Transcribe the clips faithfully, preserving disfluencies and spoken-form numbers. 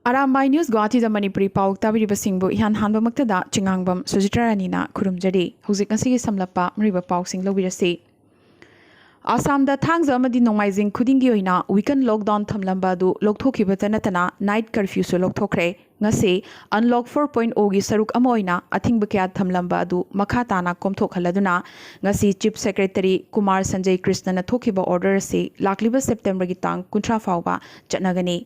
Arambai news ꯒꯨꯋꯥꯍꯥꯇꯤꯗ Manipuri ꯄꯥꯎ ꯇꯥꯕꯤꯔꯤꯕꯁꯤꯡꯕꯨ ꯏꯍꯥꯟ ꯍꯥꯟꯕꯃꯛꯇꯗ ꯆꯤꯉꯥꯡꯕꯝ ꯁꯨꯖꯤꯇ꯭ꯔꯥ ꯔꯥꯅꯤꯅ ꯈꯨꯔꯨꯝꯖꯔꯤ꯫ ꯍꯧꯖꯤꯛ ꯉꯁꯤꯒꯤ ꯁꯝꯂꯞꯄ ꯃꯔꯨꯑꯣꯏꯕ ꯄꯥꯎꯁꯤꯡ ꯂꯧꯕꯤꯔꯁꯤ꯫ ꯑꯁꯥꯝꯗ ꯊꯥꯡꯖ ꯑꯃꯗꯤ ꯅꯣꯡꯃꯥꯏꯖꯤꯡ ꯈꯨꯗꯤꯡꯒꯤ ꯑꯣꯏꯅ weekend lockdown ꯊꯝꯂꯝꯕ ꯑꯗꯨ ꯂꯧꯊꯣꯛꯈꯤꯕꯇ ꯅꯠꯇꯅ night curfewꯁꯨ ꯂꯧꯊꯣꯛꯈ꯭ꯔꯦ꯫ ꯉꯁꯤ unlock four point Oꯒꯤ ꯁꯔꯨꯛ ꯑꯃ ꯑꯣꯏꯅ ꯑꯊꯤꯡꯕ ꯀꯌꯥ ꯊꯝꯂꯝꯕ ꯑꯗꯨ ꯃꯈꯥ ꯇꯥꯅ ꯀꯣꯝꯊꯣꯛꯍꯜꯂꯗꯨꯅ ꯉꯁꯤ Chief Secretary ꯀꯨꯃꯥꯔ ꯁꯟꯖꯌ ꯀ꯭ꯔꯤꯁꯅꯅ ꯊꯣꯛꯈꯤꯕ order ꯑꯁꯤ ꯂꯥꯛꯂꯤꯕ Septemberꯒꯤ ꯇꯥꯡ ꯀꯨꯟꯊ꯭ꯔꯥ ꯐꯥꯎꯕ ꯆꯠꯅꯒꯅꯤ꯫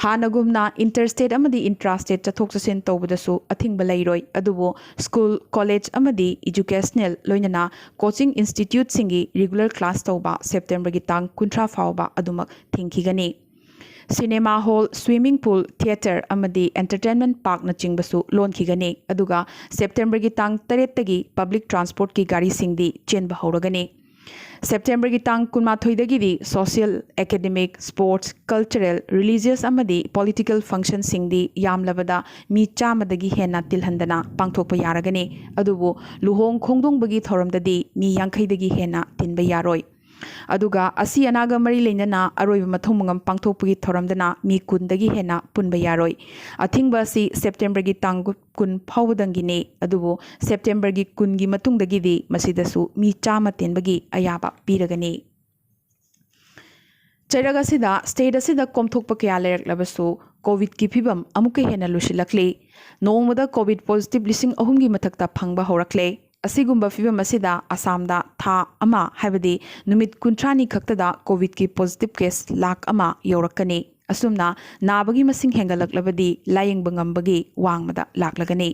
ꯍꯥꯟꯅꯒꯨꯝꯅ inter state ꯑꯃꯗꯤ intra state ꯆꯠꯊꯣꯛ ꯆꯠꯁꯤꯟ ꯇꯧꯕꯗꯁꯨ ꯑꯊꯤꯡꯕ ꯂꯩꯔꯣꯏ, ꯑꯗꯨꯕꯨ school, college ꯑꯃꯗꯤ educational ꯂꯣꯏꯅꯅ coaching instituteꯁꯤꯡꯒꯤ regular class ꯇꯧꯕ Septemberꯒꯤ ꯇꯥꯡ ꯀꯨꯟꯊ꯭ꯔꯥ ꯐꯥꯎꯕ ꯑꯗꯨꯃꯛ ꯊꯤꯡꯈꯤꯒꯅꯤ꯫ Cinema hall, swimming pool, theatre ꯑꯃꯗꯤ entertainment parkꯅꯆꯤꯡꯕꯁꯨ ꯂꯣꯟꯈꯤꯒꯅꯤ꯫ ꯑꯗꯨꯒ Septemberꯒꯤ ꯇꯥꯡ ꯇꯔꯦꯠꯇꯒꯤ public transportꯀꯤ ꯒꯥꯔꯤꯁꯤꯡꯗꯤ ꯆꯦꯟꯕ ꯍꯧꯔꯒꯅꯤ꯫ Septemberꯒꯤ ꯇꯥꯡ ꯀꯨꯟꯃꯥꯊꯣꯏꯗꯒꯤꯗꯤ social, academic, sports, cultural, religious ꯑꯃꯗꯤ political functionꯁꯤꯡꯗꯤ ꯌꯥꯝꯂꯕꯗ ꯃꯤ ꯆꯥꯝꯃꯗꯒꯤ ꯍꯦꯟꯅ ꯇꯤꯜꯍꯟꯗꯅ ꯄꯥꯡꯊꯣꯛꯄ ꯌꯥꯔꯒꯅꯤ꯫ ꯑꯗꯨꯕꯨ ꯂꯨꯍꯣꯡ ꯈꯣꯡꯗꯣꯡꯕꯒꯤ ꯊꯧꯔꯝꯗꯗꯤ ꯃꯤ ꯌꯥꯡꯈꯩꯗꯒꯤ ꯍꯦꯟꯅ ꯇꯤꯟꯕ ꯌꯥꯔꯣꯏ꯫ ꯑꯗꯨꯒ ꯑꯁꯤ ꯑꯅꯥꯒ ꯃꯔꯤ ꯂꯩꯅꯅ ꯑꯔꯣꯏꯕ ꯃꯊꯧ ꯃꯉꯝ ꯄꯥꯡꯊꯣꯛꯄꯒꯤ ꯊꯧꯔꯝꯗꯅ ꯃꯤ ꯀꯨꯟꯗꯒꯤ ꯍꯦꯟꯅ ꯄꯨꯟꯕ ꯌꯥꯔꯣꯏ꯫ ꯑꯊꯤꯡꯕ ꯑꯁꯤ Septemberꯒꯤ ꯇꯥꯡ ꯀꯨꯟ ꯐꯥꯎꯕꯗꯪꯒꯤꯅꯤ꯫ ꯑꯗꯨꯕꯨ Septemberꯒꯤ ꯀꯨꯟꯒꯤ ꯃꯇꯨꯡꯗꯒꯤꯗꯤ ꯃꯁꯤꯗꯁꯨ ꯃꯤ ꯆꯥꯝꯃ ꯇꯤꯟꯕꯒꯤ ꯑꯌꯥꯕ ꯄꯤꯔꯒꯅꯤ꯫ ꯆꯩꯔꯛ ꯑꯁꯤꯗ state ꯑꯁꯤꯗ ꯀꯣꯝꯊꯣꯛꯄ ꯀꯌꯥ ꯂꯩꯔꯛꯂꯕꯁꯨ COVIDꯀꯤ ꯐꯤꯕꯝ ꯑꯃꯨꯛꯀ ꯍꯦꯟꯅ ꯂꯨꯁꯤꯜꯂꯛꯂꯤ꯫ ꯅꯣꯡꯃꯗ COVID positive ꯂꯤꯁꯤꯡ ꯑꯍꯨꯝꯒꯤ ꯃꯊꯛꯇ ꯐꯪꯕ ꯍꯧꯔꯛꯂꯦ꯫ ꯑꯁꯤꯒꯨꯝꯕ ꯐꯤꯕꯝ ꯑꯁꯤꯗ ꯑꯁꯥꯝꯗ ꯊꯥ ꯑꯃ, ꯍꯥꯏꯕꯗꯤ ꯅꯨꯃꯤꯠ ꯀꯨꯟꯊ꯭ꯔꯥꯅꯤ ꯈꯛꯇꯗ COVIDꯀꯤ positive case ꯂꯥꯈ ꯑꯃ ꯌꯧꯔꯛꯀꯅꯤ꯫ ꯑꯁꯨꯝꯅ ꯅꯥꯕꯒꯤ ꯃꯁꯤꯡ ꯍꯦꯟꯒꯠꯂꯛꯂꯕꯗꯤ ꯂꯥꯌꯦꯡꯕ ꯉꯝꯕꯒꯤ ꯋꯥꯡꯃꯗ ꯂꯥꯛꯂꯒꯅꯤ꯫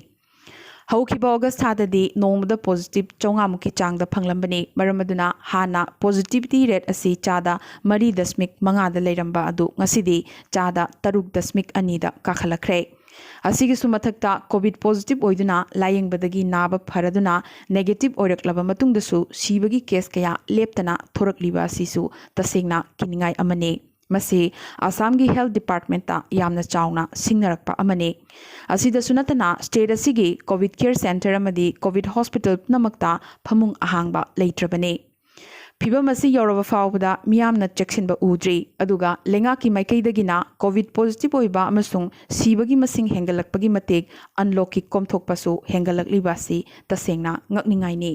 ꯍꯧꯈꯤꯕ August ꯊꯥꯗꯗꯤ ꯅꯣꯡꯃꯗ positive ꯆꯥꯝꯃꯉꯥ ꯃꯨꯛꯀꯤ ꯆꯥꯡꯗ ꯐꯪꯂꯝꯕꯅꯤ꯫ ꯃꯔꯝ ꯑꯗꯨꯅ ꯍꯥꯟꯅ positivity rate ꯑꯁꯤ ꯆꯥꯗ ꯃꯔꯤ ꯗꯁꯃꯤꯛ ꯃꯉꯥꯗ ꯂꯩꯔꯝꯕ ꯑꯗꯨ ꯉꯁꯤꯗꯤ ꯆꯥꯗ ꯇꯔꯨꯛ ꯗꯁꯃꯤꯛ ꯑꯅꯤꯗ ꯀꯥꯈꯠꯂꯛꯈ꯭ꯔꯦ꯫ ꯑꯁꯤꯒꯤꯁꯨ ꯃꯊꯛꯇ COVID positive ꯑꯣꯏꯗꯨꯅ ꯂꯥꯌꯦꯡꯕꯗꯒꯤ ꯅꯥꯕ ꯐꯔꯗꯨꯅ negative ꯑꯣꯏꯔꯛꯂꯕ ꯃꯇꯨꯡꯗꯁꯨ ꯁꯤꯕꯒꯤ case ꯀꯌꯥ ꯂꯦꯞꯇꯅ ꯊꯣꯔꯛꯂꯤꯕ ꯑꯁꯤꯁꯨ ꯇꯁꯦꯡꯅ ꯀꯤꯅꯤꯡꯉꯥꯏ ꯑꯃꯅꯤ꯫ ꯃꯁꯤ ꯑꯁꯥꯝꯒꯤ health departmentꯇ ꯌꯥꯝꯅ ꯆꯥꯎꯅ ꯁꯤꯡꯅꯔꯛꯄ ꯑꯃꯅꯤ꯫ ꯑꯁꯤꯗꯁꯨ ꯅꯠꯇꯅ state ꯑꯁꯤꯒꯤ COVID care centre ꯑꯃꯗꯤ COVID hospital ꯄꯨꯝꯅꯃꯛꯇ ꯐꯃꯨꯡ ꯑꯍꯥꯡꯕ ꯂꯩꯇ꯭ꯔꯕꯅꯤ꯫ ꯐꯤꯚꯝ ꯑꯁꯤ ꯌꯧꯔꯕ ꯐꯥꯎꯕꯗ ꯃꯤꯌꯥꯝꯅ ꯆꯦꯛꯁꯤꯟꯕ ꯎꯗ꯭ꯔꯤ꯫ ꯑꯗꯨꯒ ꯂꯩꯉꯥꯛꯀꯤ ꯃꯥꯏꯀꯩꯗꯒꯤꯅ COVID positive ꯑꯣꯏꯕ ꯑꯃꯁꯨꯡ ꯁꯤꯕꯒꯤ ꯃꯁꯤꯡ ꯍꯦꯟꯒꯠꯂꯛꯄꯒꯤ ꯃꯇꯤꯛ unlockꯀꯤ ꯀꯣꯝꯊꯣꯛꯄꯁꯨ ꯍꯦꯟꯒꯠꯂꯛꯂꯤꯕ ꯑꯁꯤ ꯇꯁꯦꯡꯅ ꯉꯛꯅꯤꯡꯉꯥꯏꯅꯤ꯫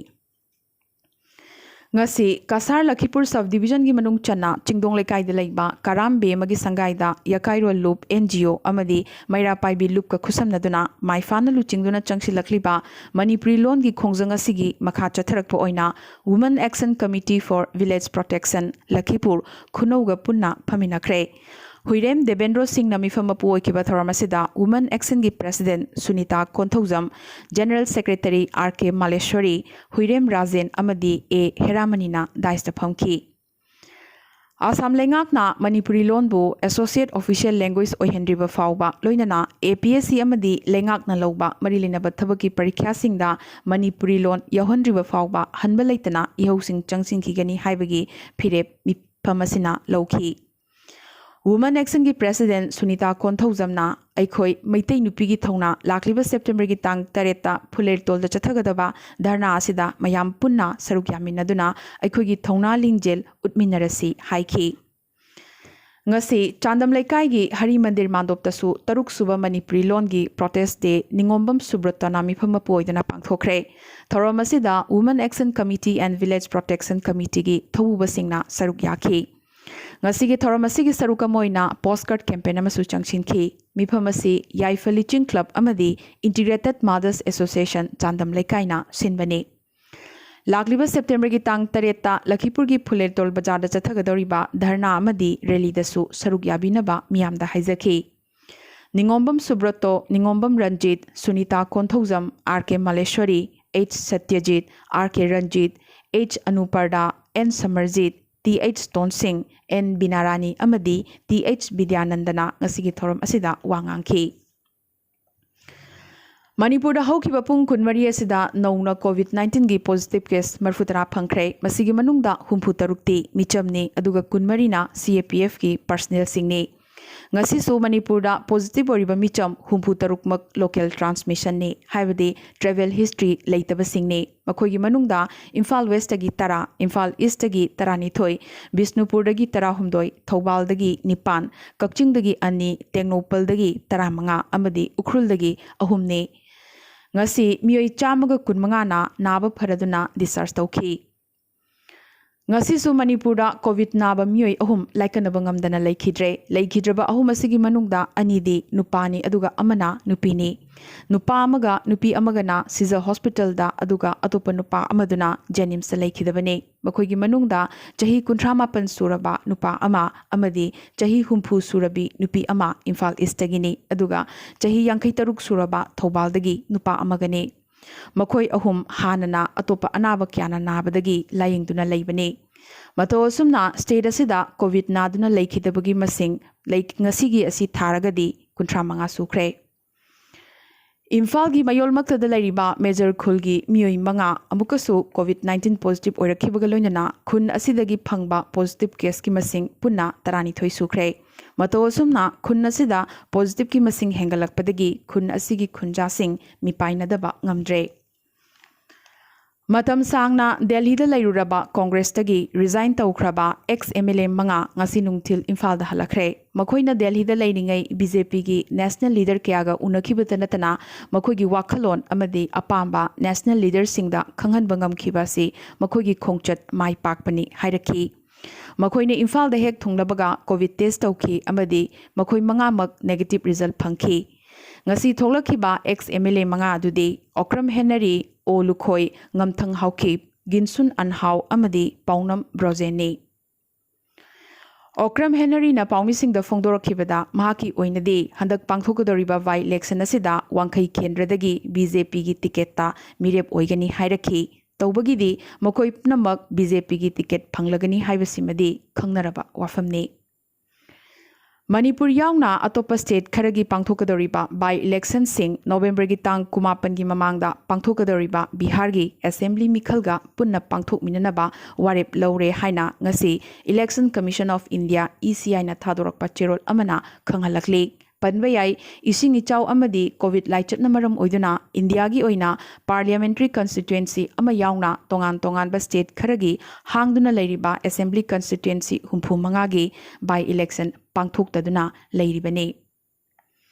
ꯉꯁꯤ ꯀꯁꯥꯔ ꯂꯈꯤꯄꯨꯔ sub divisionꯒꯤ ꯃꯅꯨꯡ ꯆꯟꯅ ꯆꯤꯡꯗꯣꯡ ꯂꯩꯀꯥꯏꯗ ꯂꯩꯕ ꯀꯔꯥꯝ ꯕꯦ ꯑꯃꯒꯤ ꯁꯪꯒꯥꯏꯗ ꯌꯀꯥꯏꯔꯣꯜ ꯂꯨꯞ, NGO ꯑꯃꯗꯤ ꯃꯩꯔꯥ ꯄꯥꯏꯕꯤ ꯂꯨꯞꯀ ꯈꯨꯠꯁꯝꯅꯗꯨꯅ ꯃꯥꯏꯐꯥꯅ ꯂꯨꯆꯤꯡꯗꯨꯅ ꯆꯪꯁꯤꯜꯂꯛꯂꯤꯕ ꯃꯅꯤꯄꯨꯔꯤ ꯂꯣꯟꯒꯤ ꯈꯣꯡꯖꯪ ꯑꯁꯤꯒꯤ ꯃꯈꯥ ꯆꯠꯊꯔꯛꯄ ꯑꯣꯏꯅ Women Action Committee for Village Protection ꯂꯈꯤꯄꯨꯔ ꯈꯨꯅꯧꯒ ꯄꯨꯟꯅ ꯐꯝꯃꯤꯟꯅꯈ꯭ꯔꯦ꯫ ꯍꯨꯏꯔꯦꯝ ꯗꯦꯕꯦꯟꯗ꯭ꯔꯣ ꯁꯤꯡꯅ ꯃꯤꯐꯝ ꯃꯄꯨ ꯑꯣꯏꯈꯤꯕ ꯊꯧꯔꯝ ꯑꯁꯤꯗ Women Actionꯒꯤ President Sunita Konthoujam, General Secretary R K ꯃꯥꯂꯦꯁ꯭ꯋꯔꯤ, ꯍꯨꯏꯔꯦꯝ Rajen ꯑꯃꯗꯤ ꯑꯦ ꯍꯦꯔꯥꯃꯅꯤꯅ dais ꯐꯝꯈꯤ꯫ ꯑꯁꯥꯝ ꯂꯩꯉꯥꯛꯅ ꯃꯅꯤꯄꯨꯔꯤ ꯂꯣꯟꯕꯨ Associate Official Language ꯑꯣꯏꯍꯟꯗ꯭ꯔꯤꯕ ꯐꯥꯎꯕ, ꯂꯣꯏꯅꯅ APSC ꯑꯃꯗꯤ ꯂꯩꯉꯥꯛꯅ ꯂꯧꯕ ꯃꯔꯤ ꯂꯩꯅꯕ ꯊꯕꯛꯀꯤ ꯄꯔꯤꯈ꯭ꯌꯥꯁꯤꯡꯗ ꯃꯅꯤꯄꯨꯔꯤ ꯂꯣꯟ ꯌꯥꯎꯍꯟꯗ꯭ꯔꯤꯕ ꯐꯥꯎꯕ ꯍꯟꯕ ꯂꯩꯇꯅ ꯏꯍꯧꯁꯤꯡ ꯆꯪꯁꯤꯟꯈꯤꯒꯅꯤ ꯍꯥꯏꯕꯒꯤ ꯐꯤꯔꯦꯞ ꯃꯤꯐꯝ ꯑꯁꯤꯅ ꯂꯧꯈꯤ꯫ Women Actionꯒꯤ President ꯁꯨꯅꯤꯇꯥ ꯀꯣꯟꯊꯧꯖꯝꯅ ꯑꯩꯈꯣꯏ ꯃꯩꯇꯩ ꯅꯨꯄꯤꯒꯤ ꯊꯧꯅꯥ ꯂꯥꯛꯂꯤꯕ Septemberꯒꯤ ꯇꯥꯡ ꯇꯔꯦꯠꯇ ꯐꯨꯂꯦꯔꯇꯣꯜꯗ ꯆꯠꯊꯒꯗꯕ ꯙꯔꯅꯥ ꯑꯁꯤꯗ ꯃꯌꯥꯝ ꯄꯨꯟꯅ ꯁꯔꯨꯛ ꯌꯥꯃꯤꯟꯅꯗꯨꯅ ꯑꯩꯈꯣꯏꯒꯤ ꯊꯧꯅꯥ ꯂꯤꯡꯖꯦꯜ ꯎꯠꯃꯤꯟꯅꯔꯁꯤ ꯍꯥꯏꯈꯤ꯫ ꯉꯁꯤ ꯆꯥꯟꯗꯝ ꯂꯩꯀꯥꯏꯒꯤ ꯍꯔꯤ ꯃꯟꯗꯤꯔ ꯃꯥꯟꯗꯣꯞꯇꯁꯨ ꯇꯔꯨꯛ ꯁꯨꯕ ꯃꯅꯤꯄꯨꯔꯤ ꯂꯣꯟꯒꯤ Protest Day ꯅꯤꯉꯣꯝꯕꯝ ꯁꯨꯕ꯭ꯔꯇꯅ ꯃꯤꯐꯝ ꯃꯄꯨ ꯑꯣꯏꯗꯨꯅ ꯄꯥꯡꯊꯣꯛꯈ꯭ꯔꯦ꯫ ꯊꯧꯔꯝ ꯑꯁꯤꯗ Women Action Committee and Village Protection Committeeꯒꯤ ꯊꯧꯕꯨꯕꯁꯤꯡꯅ ꯁꯔꯨꯛ ꯌꯥꯈꯤ꯫ ꯉꯁꯤꯒꯤ ꯊꯧꯔꯝ ꯑꯁꯤꯒꯤ ꯁꯔꯨꯛ ꯑꯃ ꯑꯣꯏꯅ postcard campaign ꯑꯃꯁꯨ ꯆꯪꯁꯤꯟꯈꯤ꯫ ꯃꯤꯐꯝ ꯑꯁꯤ ꯌꯥꯏꯐ ꯂꯤꯆꯤꯡ club ꯑꯃꯗꯤ Integrated Mothers Association ꯆꯥꯟꯗꯝ ꯂꯩꯀꯥꯏꯅ ꯁꯤꯟꯕꯅꯤ꯫ ꯂꯥꯛꯂꯤꯕ Septemberꯒꯤ ꯇꯥꯡ ꯇꯔꯦꯠꯇ ꯂꯈꯤꯄꯨꯔꯒꯤ ꯐꯨꯂꯦꯔꯇꯣꯜ ꯕꯖꯥꯔꯗ ꯆꯠꯊꯒꯗꯧꯔꯤꯕ ꯙꯔꯅꯥ ꯑꯃꯗꯤ rallyꯗꯁꯨ ꯁꯔꯨꯛ ꯌꯥꯕꯤꯅꯕ ꯃꯤꯌꯥꯝꯗ ꯍꯥꯏꯖꯈꯤ꯫ ꯅꯤꯉꯣꯝꯕꯝ ꯁꯨꯕ꯭ꯔꯇꯣ, ꯅꯤꯉꯣꯝꯕꯝ Ranjit, Sunita Konthoujam, R K ꯃꯥꯂꯦꯁ꯭ꯋꯔꯤ, H ꯁꯇ꯭ꯌꯖꯤꯠ, R K Ranjit, H ꯑꯅꯨꯄꯔꯗꯥ, N ꯁꯃꯔꯖꯤꯠ, Th ꯇꯣꯟꯁꯤꯡ, N ꯕꯤꯅꯥꯔꯥꯅꯤ ꯑꯃꯗꯤ Th ꯕꯤꯗ꯭ꯌꯥꯅꯟꯗꯅ ꯉꯁꯤꯒꯤ ꯊꯧꯔꯝ ꯑꯁꯤꯗ ꯋꯥ ꯉꯥꯡꯈꯤ꯫ ꯃꯅꯤꯄꯨꯔꯗ ꯍꯧꯈꯤꯕ ꯄꯨꯡ ꯀꯨꯟꯃꯔꯤ ꯑꯁꯤꯗ ꯅꯧꯅ COVID nineteenꯒꯤ positive case ꯃꯔꯤꯐꯨꯇꯔꯥ ꯐꯪꯈ꯭ꯔꯦ꯫ ꯃꯁꯤꯒꯤ ꯃꯅꯨꯡꯗ ꯍꯨꯝꯐꯨꯇꯔꯨꯛꯇꯤ ꯃꯤꯆꯝꯅꯤ, ꯑꯗꯨꯒ ꯀꯨꯟꯃꯔꯤꯅ CAPFꯀꯤ personnelꯁꯤꯡꯅꯤ꯫ ꯉꯁꯤꯁꯨ ꯃꯅꯤꯄꯨꯔꯗ ꯄꯣꯖꯤꯇꯤꯚ ꯑꯣꯏꯔꯤꯕ ꯃꯤꯆꯝ ꯍꯨꯝꯐꯨ ꯇꯔꯨꯛꯃꯛ ꯂꯣꯀꯦꯜ ꯇ꯭ꯔꯥꯟꯁꯃꯤꯁꯟꯅꯤ, ꯍꯥꯏꯕꯗꯤ ꯇ꯭ꯔꯦꯚꯦꯜ ꯍꯤꯁꯇ꯭ꯔꯤ ꯂꯩꯇꯕꯁꯤꯡꯅꯤ꯫ ꯃꯈꯣꯏꯒꯤ ꯃꯅꯨꯡꯗ ꯏꯝꯐꯥꯜ ꯋꯦꯁꯇꯒꯤ ꯇꯔꯥ, ꯏꯝꯐꯥꯜ ꯏꯁꯇꯒꯤ ꯇꯔꯥꯅꯤꯊꯣꯏ, ꯕꯤꯁꯅꯨꯄꯨꯔꯗꯒꯤ ꯇꯔꯥꯍꯨꯝꯗꯣꯏ, ꯊꯧꯕꯥꯜꯗꯒꯤ ꯅꯤꯄꯥꯟ, ꯀꯛꯆꯤꯡꯗꯒꯤ ꯑꯅꯤ, ꯇꯦꯡꯅꯧꯄꯜꯗꯒꯤ ꯇꯔꯥꯃꯉꯥ ꯑꯃꯗꯤ ꯎꯈ꯭ꯔꯨꯜꯗꯒꯤ ꯑꯍꯨꯝꯅꯤ꯫ ꯉꯁꯤ ꯃꯤꯑꯣꯏ ꯆꯥꯝꯃꯒ ꯀꯨꯟꯃꯉꯥꯅ ꯅꯥꯕ ꯐꯔꯗꯨꯅ ꯗꯤꯁꯆꯥꯔꯖ ꯇꯧꯈꯤ꯫ ꯉꯁꯤꯁꯨ ꯃꯅꯤꯄꯨꯔꯗ ꯀꯣꯚꯤꯗ ꯅꯥꯕ ꯃꯤꯑꯣꯏ ꯑꯍꯨꯝ ꯂꯥꯏꯀꯠꯅꯕ ꯉꯝꯗꯅ ꯂꯩꯈꯤꯗ꯭ꯔꯦ꯫ ꯂꯩꯈꯤꯗ꯭ꯔꯕ ꯑꯍꯨꯝ ꯑꯁꯤꯒꯤ ꯃꯅꯨꯡꯗ ꯑꯅꯤꯗꯤ ꯅꯨꯄꯥꯅꯤ, ꯑꯗꯨꯒ ꯑꯃꯅ ꯅꯨꯄꯤꯅꯤ꯫ ꯅꯨꯄꯥ ꯑꯃꯒ ꯅꯨꯄꯤ ꯑꯃꯒꯅ ꯁꯤꯖ ꯍꯣꯁꯄꯤꯇꯥꯜꯗ, ꯑꯗꯨꯒ ꯑꯇꯣꯞꯄ ꯅꯨꯄꯥ ꯑꯃꯗꯨꯅ ꯖꯦꯅꯤꯝꯁꯇ ꯂꯩꯈꯤꯗꯕꯅꯤ꯫ ꯃꯈꯣꯏꯒꯤ ꯃꯅꯨꯡꯗ ꯆꯍꯤ ꯀꯨꯟꯊ꯭ꯔꯥ ꯃꯥꯄꯟ ꯁꯨꯔꯕ ꯅꯨꯄꯥ ꯑꯃ ꯑꯃꯗꯤ ꯆꯍꯤ ꯍꯨꯝꯐꯨ ꯁꯨꯔꯕꯤ ꯅꯨꯄꯤ ꯑꯃ ꯏꯝꯐꯥꯜ ꯏꯁꯇꯒꯤꯅꯤ, ꯑꯗꯨꯒ ꯆꯍꯤ ꯌꯥꯡꯈꯩ ꯇꯔꯨꯛ ꯁꯨꯔꯕ ꯊꯧꯕꯥꯜꯗꯒꯤ ꯅꯨꯄꯥ ꯑꯃꯒꯅꯤ꯫ ꯃꯈꯣꯏ ꯑꯍꯨꯝ ꯍꯥꯟꯅꯅ ꯑꯇꯣꯞꯄ ꯑꯅꯥꯕ ꯀꯌꯥꯅ ꯅꯥꯕꯗꯒꯤ ꯂꯥꯌꯦꯡꯗꯨꯅ ꯂꯩꯕꯅꯤ꯫ ꯃꯇꯧ ꯑꯁꯨꯝꯅ ꯁ꯭ꯇꯦꯠ ꯑꯁꯤꯗ ꯀꯣꯚꯤꯗ ꯅꯥꯗꯨꯅ ꯂꯩꯈꯤꯗꯕꯒꯤ ꯃꯁꯤꯡ ꯂꯩ-, ꯉꯁꯤꯒꯤ ꯑꯁꯤ ꯊꯥꯔꯒꯗꯤ ꯀꯨꯟꯊ꯭ꯔꯥ ꯃꯉꯥ ꯁꯨꯈ꯭ꯔꯦ꯫ ꯏꯝꯐꯥꯜꯒꯤ ꯃꯌꯣꯜꯃꯛꯇꯗ ꯂꯩꯔꯤꯕ ꯃꯦꯖꯔ ꯈꯨꯜꯒꯤ ꯃꯤꯑꯣꯏ ꯃꯉꯥ ꯑꯃꯨꯛꯀꯁꯨ ꯀꯣꯚꯤꯗ ꯅꯥꯏꯟꯇꯤꯟ ꯄꯣꯖꯤꯇꯤꯚ ꯑꯣꯏꯔꯛꯈꯤꯕꯒ ꯂꯣꯏꯅꯅ ꯈꯨꯟ ꯑꯁꯤꯗꯒꯤ ꯐꯪꯕ ꯄꯣꯖꯤꯇꯤꯚ ꯀꯦꯁꯀꯤ ꯃꯁꯤꯡ ꯄꯨꯟꯅ ꯇꯔꯥꯅꯤꯊꯣꯏ ꯁꯨꯈ꯭ꯔꯦ꯫ ꯃꯇꯧ ꯑꯁꯨꯝꯅ ꯈꯨꯟ ꯑꯁꯤꯗ ꯄꯣꯖꯤꯇꯤꯚꯀꯤ ꯃꯁꯤꯡ ꯍꯦꯟꯒꯠꯂꯛꯄꯗꯒꯤ ꯈꯨꯟ ꯑꯁꯤꯒꯤ ꯈꯨꯟꯖꯥꯁꯤꯡ ꯃꯤꯄꯥꯏꯅꯗꯕ ꯉꯝꯗ꯭ꯔꯦ꯫ ꯃꯇꯝ ꯁꯥꯡꯅ ꯗꯦꯜꯍꯤꯗ ꯂꯩꯔꯨꯔꯕ ꯀꯣꯡꯒ꯭ꯔꯦꯁꯇꯒꯤ ꯔꯤꯖꯥꯏꯟ ꯇꯧꯈ꯭ꯔꯕ ꯑꯦꯛꯁ ꯑꯦꯝ ꯑꯦꯜ ꯑꯦ ꯃꯉꯥ ꯉꯁꯤ ꯅꯨꯡꯊꯤꯜ ꯏꯝꯐꯥꯜꯗ ꯍꯜꯂꯛꯈ꯭ꯔꯦ꯫ ꯃꯈꯣꯏꯅ ꯗꯦꯜꯍꯤꯗ ꯂꯩꯔꯤꯉꯩ ꯕꯤ ꯖꯦ ꯄꯤꯒꯤ ꯅꯦꯁꯅꯦꯜ ꯂꯤꯗꯔ ꯀꯌꯥꯒ ꯎꯅꯈꯤꯕꯇ ꯅꯠꯇꯅ ꯃꯈꯣꯏꯒꯤ ꯋꯥꯈꯜꯂꯣꯟ ꯑꯃꯗꯤ ꯑꯄꯥꯝꯕ ꯅꯦꯁꯅꯦꯜ ꯂꯤꯗꯔꯁꯤꯡꯗ ꯈꯪꯍꯟꯕ ꯉꯝꯈꯤꯕ ꯑꯁꯤ ꯃꯈꯣꯏꯒꯤ ꯈꯣꯡꯆꯠ ꯃꯥꯏ ꯄꯥꯛꯄꯅꯤ ꯍꯥꯏꯔꯛꯈꯤ꯫ ꯃꯈꯣꯏꯅ ꯏꯝꯐꯥꯜꯗ ꯍꯦꯛ ꯊꯨꯡꯂꯕꯒ ꯀꯣꯚꯤꯗ ꯇꯦꯁ ꯇꯧꯈꯤ ꯑꯃꯗꯤ ꯃꯈꯣꯏ ꯃꯉꯥꯃꯛ ꯅꯦꯒꯦꯇꯤꯚ ꯔꯤꯖꯜ ꯐꯪꯈꯤ꯫ ꯉꯁꯤ ꯊꯣꯛꯂꯛꯈꯤꯕ ꯑꯦꯛꯁ ꯑꯦꯝ ꯑꯦꯜ ꯑꯦ ꯃꯉꯥ ꯑꯗꯨꯗꯤ ꯑꯣꯀ꯭ꯔꯝ ꯍꯦꯅꯔꯤ, ꯑꯣ ꯂꯨꯈꯣꯏ, ꯉꯝꯊꯪ ꯍꯥꯎꯈꯤꯞ, ꯒꯤꯟꯁꯨꯟ ꯑꯟꯍꯥꯎ ꯑꯃꯗꯤ ꯄꯥꯎꯅꯝ ꯕ꯭ꯔꯣꯖꯦꯟꯅꯤ꯫ ꯑꯣꯀ꯭ꯔꯝ ꯍꯦꯅꯔꯤꯅ ꯄꯥꯎꯃꯤꯁꯤꯡꯗ ꯐꯣꯡꯗꯣꯔꯛꯈꯤꯕꯗ ꯃꯍꯥꯛꯀꯤ ꯑꯣꯏꯅꯗꯤ ꯍꯟꯗꯛ ꯄꯥꯡꯊꯣꯛꯀꯗꯧꯔꯤꯕ ꯕꯥꯏ ꯏꯂꯦꯛꯁꯟ ꯑꯁꯤꯗ ꯋꯥꯡꯈꯩ ꯀꯦꯟꯗ꯭ꯔꯗꯒꯤ ꯕꯤ ꯖꯦ ꯄꯤꯒꯤ ꯇꯤꯀꯦꯠꯇ ꯃꯤꯔꯦꯞ ꯑꯣꯏꯒꯅꯤ ꯍꯥꯏꯔꯛꯈꯤ꯫ ꯇꯧꯕꯒꯤꯗꯤ ꯃꯈꯣꯏ ꯄꯨꯝꯅꯃꯛ ꯕꯤ ꯖꯦ ꯄꯤꯒꯤ ꯇꯤꯀꯦꯠ ꯐꯪꯂꯒꯅꯤ ꯍꯥꯏꯕꯁꯤꯃꯗꯤ ꯈꯪꯅꯔꯕ ꯋꯥꯐꯝꯅꯤ꯫ ꯃꯅꯤꯄꯨꯔ ꯌꯥꯎꯅ ꯑꯇꯣꯞꯄ ꯁ꯭ꯇꯦꯠ ꯈꯔꯒꯤ ꯄꯥꯡꯊꯣꯛꯀꯗꯧꯔꯤꯕ ꯕꯥꯏ ꯏꯂꯦꯛꯁꯟꯁꯤꯡ ꯅꯣꯕꯦꯝꯕꯔꯒꯤ ꯇꯥꯡ ꯀꯨꯟꯃꯥꯄꯟꯒꯤ ꯃꯃꯥꯡꯗ ꯄꯥꯡꯊꯣꯛꯀꯗꯧꯔꯤꯕ ꯕꯤꯍꯥꯔꯒꯤ ꯑꯦꯁꯦꯝꯕ꯭ꯂꯤ ꯃꯤꯈꯜꯒ ꯄꯨꯟꯅ ꯄꯥꯡꯊꯣꯛꯃꯤꯟꯅꯅꯕ ꯋꯥꯔꯦꯞ ꯂꯧꯔꯦ ꯍꯥꯏꯅ ꯉꯁꯤ Election Commission of India, E C I ꯅ ꯊꯥꯗꯣꯔꯛꯄ ꯆꯦꯔꯣꯜ ꯑꯃꯅ ꯈꯪꯍꯜꯂꯛꯂꯤ꯫ ꯄꯟꯕ ꯌꯥꯏ, ꯏꯁꯤꯡ ꯏꯆꯥꯎ ꯑꯃꯗꯤ ꯀꯣꯚꯤꯗ ꯂꯥꯏꯆꯠꯅ ꯃꯔꯝ ꯑꯣꯏꯗꯨꯅ ꯏꯟꯗꯤꯌꯥꯒꯤ ꯑꯣꯏꯅ ꯄꯥꯔꯂꯤꯌꯥꯃꯦꯟꯇꯔꯤ ꯀꯟꯁꯇꯤꯇ꯭ꯋꯦꯟꯁꯤ ꯑꯃ ꯌꯥꯎꯅ ꯇꯣꯉꯥꯟ ꯇꯣꯉꯥꯟꯕ ꯁ꯭ꯇꯦꯠ ꯈꯔꯒꯤ ꯍꯥꯡꯗꯨꯅ ꯂꯩꯔꯤꯕ ꯑꯦꯁꯦꯝꯕ꯭ꯂꯤ ꯀꯟꯁꯇꯤꯇ꯭ꯋꯦꯟꯁꯤ ꯍꯨꯝꯐꯨ ꯃꯉꯥꯒꯤ ꯕꯥꯏ ꯏꯂꯦꯛꯁꯟ ꯄꯥꯡꯊꯣꯛꯇꯗꯨꯅ ꯂꯩꯔꯤꯕꯅꯤ꯫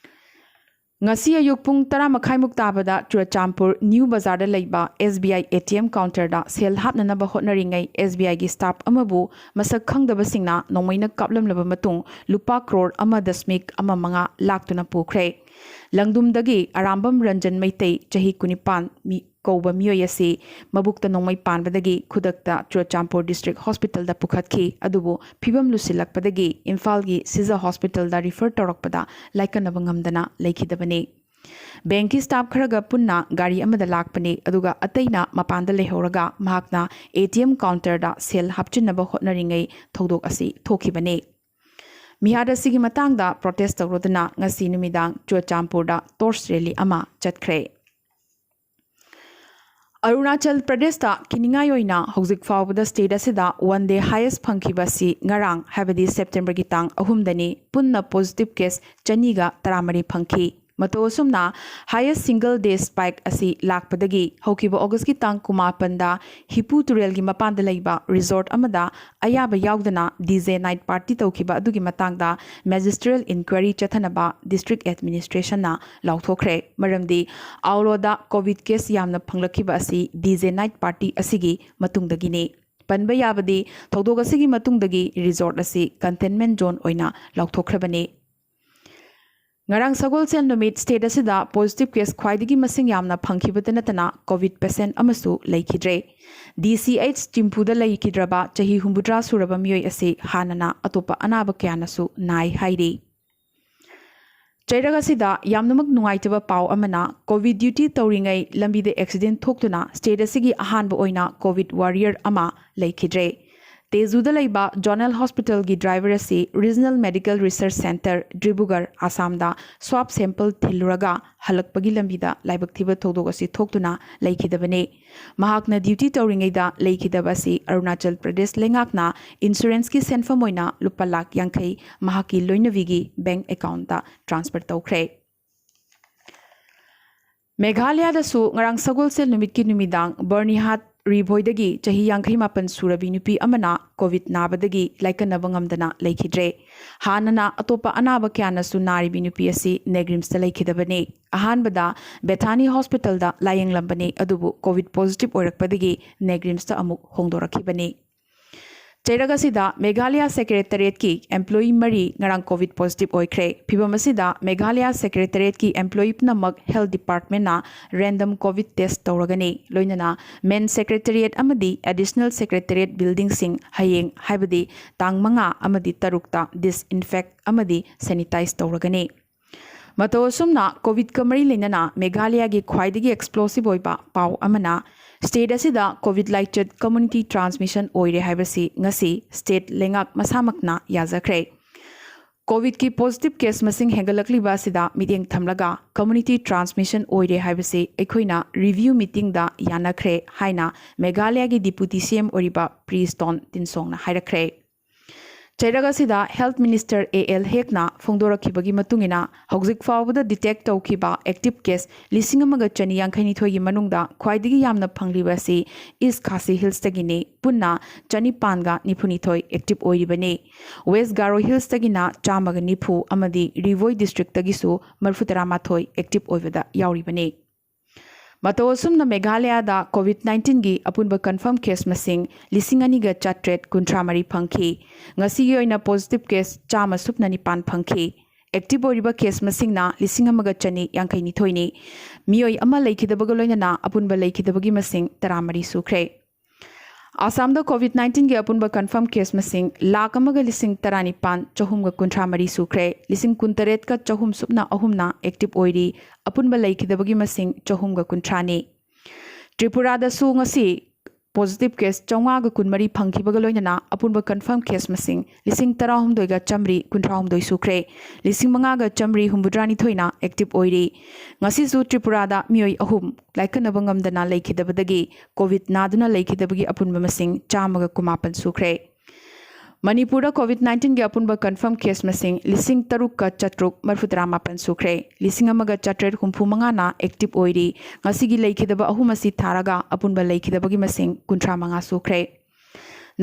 ꯉꯁꯤ ꯑꯌꯨꯛ ꯄꯨꯡ ꯇꯔꯥ ꯃꯈꯥꯏꯃꯨꯛ ꯇꯥꯕꯗ ꯆꯨꯔꯆꯥꯟꯄꯨꯔ ꯅ꯭ꯌꯨ ꯕꯖꯥꯔꯗ ꯂꯩꯕ S B I A T M counterꯗ cell ꯍꯥꯞꯅꯅꯕ ꯍꯣꯠꯅꯔꯤꯉꯩ S B I ꯒꯤ staff ꯑꯃꯕꯨ ꯃꯁꯛ ꯈꯪꯗꯕꯁꯤꯡꯅ ꯅꯣꯡꯃꯩꯅ ꯀꯥꯞꯂꯝꯂꯕ ꯃꯇꯨꯡ ꯂꯨꯄꯥ ꯀ꯭ꯔꯣꯔ ꯑꯃ ꯗꯁꯃꯤꯛ ꯑꯃ ꯃꯉꯥ ꯂꯥꯛꯇꯨꯅ ꯄꯨꯈ꯭ꯔꯦ꯫ ꯂꯪꯗꯨꯝꯗꯒꯤ ꯑꯔꯥꯝꯕꯝ ꯔꯟꯖꯟ ꯃꯩꯇꯩ, ꯆꯍꯤ ꯀꯨꯟꯅꯤꯄꯥꯟ, ꯃꯤ ꯀꯧꯕ ꯃꯤꯑꯣꯏ ꯑꯁꯤ ꯃꯕꯨꯛꯇ ꯅꯣꯡꯃꯩ ꯄꯥꯟꯕꯗꯒꯤ ꯈꯨꯗꯛꯇ ꯆꯨꯔꯆꯥꯟꯄꯨꯔ ꯗꯤꯁꯇ꯭ꯔꯤꯛ ꯍꯣꯁꯄꯤꯇꯥꯜꯗ ꯄꯨꯈꯠꯈꯤ꯫ ꯑꯗꯨꯕꯨ ꯐꯤꯕꯝ ꯂꯨꯁꯤꯜꯂꯛꯄꯗꯒꯤ ꯏꯝꯐꯥꯜꯒꯤ ꯁꯤꯖ ꯍꯣꯁꯄꯤꯇꯥꯜꯗ ꯔꯤꯐꯔ ꯇꯧꯔꯛꯄꯗ ꯂꯥꯏꯀꯠꯅꯕ ꯉꯝꯗꯅ ꯂꯩꯈꯤꯗꯕꯅꯤ꯫ ꯕꯦꯡꯀꯤ staff ꯈꯔꯒ ꯄꯨꯟꯅ ꯒꯥꯔꯤ ꯑꯃꯗ ꯂꯥꯛꯄꯅꯤ, ꯑꯗꯨꯒ ꯑꯇꯩꯅ ꯃꯄꯥꯟꯗ ꯂꯩꯍꯧꯔꯒ ꯃꯍꯥꯛꯅ A T M counterꯗ ꯁꯦꯜ ꯍꯥꯞꯆꯤꯟꯅꯕ ꯍꯣꯠꯅꯔꯤꯉꯩ ꯊꯧꯗꯣꯛ ꯑꯁꯤ ꯊꯣꯛꯈꯤꯕꯅꯤ꯫ ꯃꯤꯍꯥꯠ ꯑꯁꯤꯒꯤ ꯃꯇꯥꯡꯗ protest ꯇꯧꯔꯗꯨꯅ ꯉꯁꯤ ꯅꯨꯃꯤꯗꯥꯡ ꯆꯨꯔꯆꯥꯟꯄꯨꯔꯗ torch rally ꯑꯃ ꯆꯠꯈ꯭ꯔꯦ꯫ ꯑꯔꯨꯅꯥꯆꯜ ꯄ꯭ꯔꯗꯦꯁꯇ ꯀꯤꯅꯤꯡꯉꯥꯏ ꯑꯣꯏꯅ ꯍꯧꯖꯤꯛ ꯐꯥꯎꯕꯗ ꯁ꯭ꯇꯦꯠ ꯑꯁꯤꯗ one day highest ꯐꯪꯈꯤꯕ ꯑꯁꯤ ꯉꯔꯥꯡ, ꯍꯥꯏꯕꯗꯤ ꯁꯦꯞꯇꯦꯝꯕꯔꯒꯤ ꯇꯥꯡ ꯑꯍꯨꯝꯗꯅꯤ꯫ ꯄꯨꯟꯅ positive case ꯆꯅꯤꯒ ꯇꯔꯥꯃꯔꯤ ꯐꯪꯈꯤ꯫ ꯃꯇꯧ ꯑꯁꯨꯝꯅ highest single day spike ꯑꯁꯤ ꯂꯥꯛꯄꯗꯒꯤ ꯍꯧꯈꯤꯕ ꯑꯣꯒꯁꯀꯤ ꯇꯥꯡ ꯀꯨꯟꯃꯥꯄꯟꯗ ꯍꯤꯄꯨ ꯇꯨꯔꯦꯜꯒꯤ ꯃꯄꯥꯟꯗ ꯂꯩꯕ resort ꯑꯃꯗ ꯑꯌꯥꯕ ꯌꯥꯎꯗꯅ D J night party ꯇꯧꯈꯤꯕ ꯑꯗꯨꯒꯤ ꯃꯇꯥꯡꯗ magisterial inquiry ꯆꯠꯊꯅꯕ district administrationꯅ ꯂꯥꯎꯊꯣꯛꯈ꯭ꯔꯦ꯫ ꯃꯔꯝꯗꯤ ꯑꯥꯎꯂꯣꯗ ꯀꯣꯚꯤꯗ ꯀꯦꯁ ꯌꯥꯝꯅ ꯐꯪꯂꯛꯈꯤꯕ ꯑꯁꯤ D J night party ꯑꯁꯤꯒꯤ ꯃꯇꯨꯡꯗꯒꯤꯅꯤ꯫ ꯄꯟꯕ ꯌꯥꯕꯗꯤ, ꯊꯧꯗꯣꯛ ꯑꯁꯤꯒꯤ ꯃꯇꯨꯡꯗꯒꯤ resort ꯑꯁꯤ containment zone ꯑꯣꯏꯅ ꯂꯥꯎꯊꯣꯛꯈ꯭ꯔꯕꯅꯤ꯫ ꯉꯔꯥꯡ ꯁꯒꯣꯜꯁꯦꯜ ꯅꯨꯃꯤꯠ ꯁ꯭ꯇꯦꯠ ꯑꯁꯤꯗ positive case ꯈ꯭ꯋꯥꯏꯗꯒꯤ ꯃꯁꯤꯡ ꯌꯥꯝꯅ ꯐꯪꯈꯤꯕꯇ ꯅꯠꯇꯅ ꯀꯣꯚꯤꯗ patient ꯑꯃꯁꯨ ꯂꯩꯈꯤꯗ꯭ꯔꯦ꯫ D C H ꯆꯤꯝꯄꯨꯗ ꯂꯩꯈꯤꯗ꯭ꯔꯕ ꯆꯍꯤ ꯍꯨꯝꯐꯨꯇꯔꯥ ꯁꯨꯔꯕ ꯃꯤꯑꯣꯏ ꯑꯁꯤ ꯍꯥꯟꯅꯅ ꯑꯇꯣꯞꯄ ꯑꯅꯥꯕ ꯀꯌꯥꯅꯁꯨ ꯅꯥꯏ ꯍꯥꯏꯔꯤ꯫ ꯆꯩꯔꯛ ꯑꯁꯤꯗ ꯌꯥꯝꯅꯃꯛ ꯅꯨꯡꯉꯥꯏꯇꯕ ꯄꯥꯎ ꯑꯃꯅ, ꯀꯣꯚꯤꯗ duty ꯇꯧꯔꯤꯉꯩ ꯂꯝꯕꯤꯗ accident ꯊꯣꯛꯇꯨꯅ ꯁ꯭ꯇꯦꯠ ꯑꯁꯤꯒꯤ ꯑꯍꯥꯟꯕ ꯑꯣꯏꯅ ꯀꯣꯚꯤꯗ warrior ꯑꯃ ꯂꯩꯈꯤꯗ꯭ꯔꯦ꯫ ꯇꯦꯖꯨꯗ ꯂꯩꯕ ꯖꯣꯅꯦꯜ ꯍꯣꯁꯄꯤꯇꯥꯜꯒꯤ ꯗ꯭ꯔꯥꯏꯚꯔ ꯑꯁꯤ regional medical research centre, Dibrugarh, ꯑꯁꯥꯝꯗ ꯁ꯭ꯋꯥꯞ ꯁꯦꯝꯄꯜ ꯊꯤꯜꯂꯨꯔꯒ ꯍꯜꯂꯛꯄꯒꯤ ꯂꯝꯕꯤꯗ ꯂꯥꯏꯕꯛ ꯊꯤꯕ ꯊꯧꯗꯣꯛ ꯑꯁꯤ ꯊꯣꯛꯇꯨꯅ ꯂꯩꯈꯤꯗꯕꯅꯤ꯫ ꯃꯍꯥꯛꯅ ꯗ꯭ꯌꯨꯇꯤ ꯇꯧꯔꯤꯉꯩꯗ ꯂꯩꯈꯤꯗꯕ ꯑꯁꯤ ꯑꯔꯨꯅꯥꯆꯜ ꯄ꯭ꯔꯗꯦꯁ ꯂꯩꯉꯥꯛꯅ ꯏꯟꯁꯨꯔꯦꯟꯁꯀꯤ ꯁꯦꯟꯐꯝ ꯑꯣꯏꯅ ꯂꯨꯄꯥ ꯂꯥꯈ ꯌꯥꯡꯈꯩ ꯃꯍꯥꯛꯀꯤ ꯂꯣꯏꯅꯕꯤꯒꯤ ꯕꯦꯡꯛ ꯑꯦꯀꯥꯎꯟꯠꯇ ꯇ꯭ꯔꯥꯟꯁꯐꯔ ꯇꯧꯈ꯭ꯔꯦ꯫ ꯃꯦꯘꯥꯂꯌꯥꯗꯁꯨ ꯉꯔꯥꯡ ꯁꯒꯣꯜꯁꯦꯜ ꯅꯨꯃꯤꯠꯀꯤ ꯅꯨꯃꯤꯗꯥꯡ ꯕꯔꯅꯤꯍꯥꯠ ꯔꯤꯚꯣꯏꯗꯒꯤ ꯆꯍꯤ ꯌꯥꯡꯈꯩ ꯃꯥꯄꯟ ꯁꯨꯔꯕꯤ ꯅꯨꯄꯤ ꯑꯃꯅ ꯀꯣꯚꯤꯗ ꯅꯥꯕꯗꯒꯤ ꯂꯥꯏꯀꯠꯅꯕ ꯉꯝꯗꯅ ꯂꯩꯈꯤꯗ꯭ꯔꯦ꯫ ꯍꯥꯟꯅꯅ ꯑꯇꯣꯞꯄ ꯑꯅꯥꯕ ꯀꯌꯥꯅꯁꯨ ꯅꯥꯔꯤꯕꯤ ꯅꯨꯄꯤ ꯑꯁꯤ ꯅꯦꯒ꯭ꯔꯤꯝꯁꯇ ꯂꯩꯈꯤꯗꯕꯅꯤ꯫ ꯑꯍꯥꯟꯕꯗ ꯕꯦꯊꯥꯅꯤ ꯍꯣꯁꯄꯤꯇꯥꯜꯗ ꯂꯥꯌꯦꯡꯂꯝꯕꯅꯤ, ꯑꯗꯨꯕꯨ ꯀꯣꯚꯤꯗ ꯄꯣꯖꯤꯇꯤꯚ ꯑꯣꯏꯔꯛꯄꯗꯒꯤ ꯅꯦꯒ꯭ꯔꯤꯝꯁꯇ ꯑꯃꯨꯛ ꯍꯣꯡꯗꯣꯔꯛꯈꯤꯕꯅꯤ꯫ ꯆꯩꯔꯛ ꯑꯁꯤꯗ ꯃꯦꯘꯥꯂꯌꯥ ꯁꯦꯀ꯭ꯔꯦꯇꯔꯤꯌꯦꯠꯀꯤ ꯑꯦꯝꯄ꯭ꯂꯣꯌꯤ ꯃꯔꯤ ꯉꯔꯥꯡ ꯀꯣꯚꯤꯗ ꯄꯣꯖꯤꯇꯤꯚ ꯑꯣꯏꯈ꯭ꯔꯦ꯫ ꯐꯤꯚꯝ ꯑꯁꯤꯗ ꯃꯦꯘꯥꯂꯌꯥ ꯁꯦꯀ꯭ꯔꯦꯇꯔꯤꯌꯦꯠꯀꯤ ꯑꯦꯝꯄ꯭ꯂꯣꯌꯤ ꯄꯨꯝꯅꯃꯛ ꯍꯦꯜꯊ ꯗꯤꯄꯥꯔꯠꯃꯦꯟꯠꯅ ꯔꯦꯟꯗꯝ ꯀꯣꯚꯤꯗ ꯇꯦꯁ꯭ꯠ ꯇꯧꯔꯒꯅꯤ꯫ ꯂꯣꯏꯅꯅ ꯃꯦꯟ ꯁꯦꯀ꯭ꯔꯦꯇꯔꯤꯌꯦꯠ ꯑꯃꯗꯤ ꯑꯦꯗꯤꯁꯅꯦꯜ ꯁꯦꯀ꯭ꯔꯦꯇꯔꯤꯌꯦꯠ ꯕꯤꯜꯗꯤꯡꯁꯤꯡ ꯍꯌꯦꯡ, ꯍꯥꯏꯕꯗꯤ ꯇꯥꯡ ꯃꯉꯥ ꯑꯃꯗꯤ ꯇꯔꯨꯛꯇ ꯗꯤꯁꯏꯟꯐꯦꯛ ꯑꯃꯗꯤ ꯁꯦꯅꯤꯇꯥꯏꯖ ꯇꯧꯔꯒꯅꯤ꯫ ꯃꯇꯧ ꯑꯁꯨꯝꯅ ꯀꯣꯚꯤꯗꯀ ꯃꯔꯤ ꯂꯩꯅꯅ ꯃꯦꯘꯥꯂꯌꯥꯒꯤ ꯈ꯭ꯋꯥꯏꯗꯒꯤ ꯑꯦꯛꯁꯄ꯭ꯂꯣꯁꯤꯚ ꯑꯣꯏꯕ ꯄꯥꯎ ꯑꯃꯅ, ꯁ꯭ꯇꯦꯠ ꯑꯁꯤꯗ ꯀꯣꯚꯤꯗ ꯂꯥꯏꯆꯠ ꯀꯝꯃ꯭ꯌꯨꯅꯤꯇꯤ ꯇ꯭ꯔꯥꯟꯁꯃꯤꯁꯟ ꯑꯣꯏꯔꯦ ꯍꯥꯏꯕꯁꯤ ꯉꯁꯤ ꯁ꯭ꯇꯦꯠ ꯂꯩꯉꯥꯛ ꯃꯁꯥꯃꯛꯅ ꯌꯥꯖꯈ꯭ꯔꯦ꯫ ꯀꯣꯚꯤꯗꯀꯤ ꯄꯣꯖꯤꯇꯤꯚ ꯀꯦꯁ ꯃꯁꯤꯡ ꯍꯦꯟꯒꯠꯂꯛꯂꯤꯕ ꯑꯁꯤꯗ ꯃꯤꯠꯌꯦꯡ ꯊꯝꯂꯒ ꯀꯝꯃ꯭ꯌꯨꯅꯤꯇꯤ ꯇ꯭ꯔꯥꯟꯁꯃꯤꯁꯟ ꯑꯣꯏꯔꯦ ꯍꯥꯏꯕꯁꯤ ꯑꯩꯈꯣꯏꯅ ꯔꯤꯚ꯭ꯌꯨ ꯃꯤꯇꯤꯡꯗ ꯌꯥꯅꯈ꯭ꯔꯦ ꯍꯥꯏꯅ ꯃꯦꯘꯥꯂꯌꯥꯒꯤ ꯗꯤꯄꯨꯇꯤ ꯁꯤ ꯑꯦꯝ ꯑꯣꯏꯔꯤꯕ ꯄ꯭ꯔꯤꯁꯇꯣꯟ ꯇꯤꯟꯁꯣꯡꯅ ꯍꯥꯏꯔꯛꯈ꯭ꯔꯦ꯫ ꯆꯩꯔꯛ ꯑꯁꯤꯗ ꯍꯦꯜꯊ ꯃꯤꯅꯤꯁꯇꯔ ꯑꯦ ꯑꯦꯜ ꯍꯦꯛꯅ ꯐꯣꯡꯗꯣꯔꯛꯈꯤꯕꯒꯤ ꯃꯇꯨꯡ ꯏꯟꯅ, ꯍꯧꯖꯤꯛ ꯐꯥꯎꯕꯗ ꯗꯤꯇꯦꯛ ꯇꯧꯈꯤꯕ ꯑꯦꯛꯇꯤꯚ ꯀꯦꯁ ꯂꯤꯁꯤꯡ ꯑꯃꯒ ꯆꯅꯤ ꯌꯥꯡꯈꯩ ꯅꯤꯊꯣꯏꯒꯤ ꯃꯅꯨꯡꯗ ꯈ꯭ꯋꯥꯏꯗꯒꯤ ꯌꯥꯝꯅ ꯐꯪꯂꯤꯕ ꯑꯁꯤ ꯏꯁ ꯈꯥꯁꯤ ꯍꯤꯜꯁꯇꯒꯤꯅꯤ꯫ ꯄꯨꯟꯅ ꯆꯅꯤꯄꯥꯟꯒ ꯅꯤꯐꯨꯅꯤꯊꯣꯏ ꯑꯦꯛꯇꯤꯚ ꯑꯣꯏꯔꯤꯕꯅꯤ꯫ ꯋꯦꯁ ꯒꯥꯔꯣ ꯍꯤꯜꯁꯇꯒꯤꯅ ꯆꯥꯝꯃꯒ ꯅꯤꯐꯨ ꯑꯃꯗꯤ ꯔꯤꯚꯣꯏ ꯗꯤꯁꯇ꯭ꯔꯤꯛꯇꯒꯤꯁꯨ ꯃꯔꯤꯐꯨ ꯇꯔꯥꯃꯥꯊꯣꯏ ꯑꯦꯛꯇꯤꯚ ꯑꯣꯏꯕꯗ ꯌꯥꯎꯔꯤꯕꯅꯤ꯫ ꯃꯇꯧ ꯑꯁꯨꯝꯅ ꯃꯦꯘꯥꯂꯌꯥꯗ ꯀꯣꯚꯤꯗ ꯅꯥꯏꯟꯇꯤꯟꯒꯤ ꯑꯄꯨꯟꯕ ꯀꯟꯐꯥꯔꯝ ꯀꯦꯁ ꯃꯁꯤꯡ ꯂꯤꯁꯤꯡ ꯑꯅꯤꯒ ꯆꯥꯇ꯭ꯔꯦꯠ ꯀꯨꯟꯊ꯭ꯔꯥ ꯃꯔꯤ ꯐꯪꯈꯤ꯫ ꯉꯁꯤꯒꯤ ꯑꯣꯏꯅ ꯄꯣꯖꯤꯇꯤꯚ ꯀꯦꯁ ꯆꯥꯝꯃ ꯁꯨꯞꯅ ꯅꯤꯄꯥꯟ ꯐꯪꯈꯤ꯫ ꯑꯦꯛꯇꯤꯚ ꯑꯣꯏꯔꯤꯕ ꯀꯦꯁ ꯃꯁꯤꯡꯅ ꯂꯤꯁꯤꯡ ꯑꯃꯒ ꯆꯅꯤ ꯌꯥꯡꯈꯩ ꯅꯤꯊꯣꯏꯅꯤ꯫ ꯃꯤꯑꯣꯏ ꯑꯃ ꯂꯩꯈꯤꯗꯕꯒ ꯂꯣꯏꯅꯅ ꯑꯄꯨꯟꯕ ꯂꯩꯈꯤꯗꯕꯒꯤ ꯃꯁꯤꯡ ꯇꯔꯥꯃꯔꯤ ꯁꯨꯈ꯭ꯔꯦ꯫ ꯑꯁꯥꯝꯗ ꯀꯣꯚꯤꯗ ꯅꯥꯏꯟꯇꯤꯟꯒꯤ ꯑꯄꯨꯟꯕ ꯀꯟꯐꯥꯔꯝ ꯀꯦꯁ ꯃꯁꯤꯡ ꯂꯥꯈ ꯑꯃꯒ ꯂꯤꯁꯤꯡ ꯇꯔꯥꯅꯤꯄꯥꯟ ꯆꯍꯨꯝꯒ ꯀꯨꯟꯊ꯭ꯔꯥ ꯃꯔꯤ ꯁꯨꯈ꯭ꯔꯦ꯫ ꯂꯤꯁꯤꯡ ꯀꯨꯟꯇꯔꯦꯠꯀ ꯆꯍꯨꯝ ꯁꯨꯞꯅ ꯑꯍꯨꯝꯅ ꯑꯦꯛꯇꯤꯚ ꯑꯣꯏꯔꯤ꯫ ꯑꯄꯨꯟꯕ ꯂꯩꯈꯤꯗꯕꯒꯤ ꯃꯁꯤꯡ ꯆꯍꯨꯝꯒ ꯀꯨꯟꯊ꯭ꯔꯥꯅꯤ꯫ ꯇ꯭ꯔꯤꯄꯨꯔꯥꯗꯁꯨ ꯉꯁꯤ positive case ꯆꯥꯝꯃꯉꯥꯒ ꯀꯨꯟꯃꯔꯤ ꯐꯪꯈꯤꯕꯒ ꯂꯣꯏꯅꯅ ꯑꯄꯨꯟꯕ confirm case ꯃꯁꯤꯡ ꯂꯤꯁꯤꯡ ꯇꯔꯥꯍꯨꯝꯗꯣꯏꯒ ꯆꯥꯝꯃꯔꯤ ꯀꯨꯟꯊ꯭ꯔꯥꯍꯨꯝꯗꯣꯏ ꯁꯨꯈ꯭ꯔꯦ꯫ ꯂꯤꯁꯤꯡ ꯃꯉꯥꯒ ꯆꯥꯝꯃꯔꯤ ꯍꯨꯝꯐꯨꯇꯔꯥꯅꯤꯊꯣꯏꯅ active ꯑꯣꯏꯔꯤ꯫ ꯉꯁꯤꯁꯨ ꯇ꯭ꯔꯤꯄꯨꯔꯥꯗ ꯃꯤꯑꯣꯏ ꯑꯍꯨꯝ ꯂꯥꯏꯀꯠꯅꯕ ꯉꯝꯗꯅ ꯂꯩꯈꯤꯗꯕꯗꯒꯤ COVID ꯅꯥꯗꯨꯅ ꯂꯩꯈꯤꯗꯕꯒꯤ ꯑꯄꯨꯟꯕ ꯃꯁꯤꯡ ꯆꯥꯝꯃꯒ ꯀꯨꯟꯃꯥꯄꯟ ꯁꯨꯈ꯭ꯔꯦ꯫ ꯃꯅꯤꯄꯨꯔꯗ COVID nineteenꯒꯤ ꯑꯄꯨꯟꯕ confirm case ꯃꯁꯤꯡ ꯂꯤꯁꯤꯡ ꯇꯔꯨꯛꯀ ꯆꯥꯇ꯭ꯔꯨꯛ ꯃꯔꯤꯐꯨꯇꯔꯥ ꯃꯥꯄꯟ ꯁꯨꯈ꯭ꯔꯦ꯫ ꯂꯤꯁꯤꯡ ꯑꯃꯒ ꯆꯥꯇ꯭ꯔꯦꯠ ꯍꯨꯝꯐꯨ ꯃꯉꯥꯅ active ꯑꯣꯏꯔꯤ꯫ ꯉꯁꯤꯒꯤ ꯂꯩꯈꯤꯗꯕ ꯑꯍꯨꯝ ꯑꯁꯤ ꯊꯥꯔꯒ ꯑꯄꯨꯟꯕ ꯂꯩꯈꯤꯗꯕꯒꯤ ꯃꯁꯤꯡ ꯀꯨꯟꯊ꯭ꯔꯥ ꯃꯉꯥ ꯁꯨꯈ꯭ꯔꯦ꯫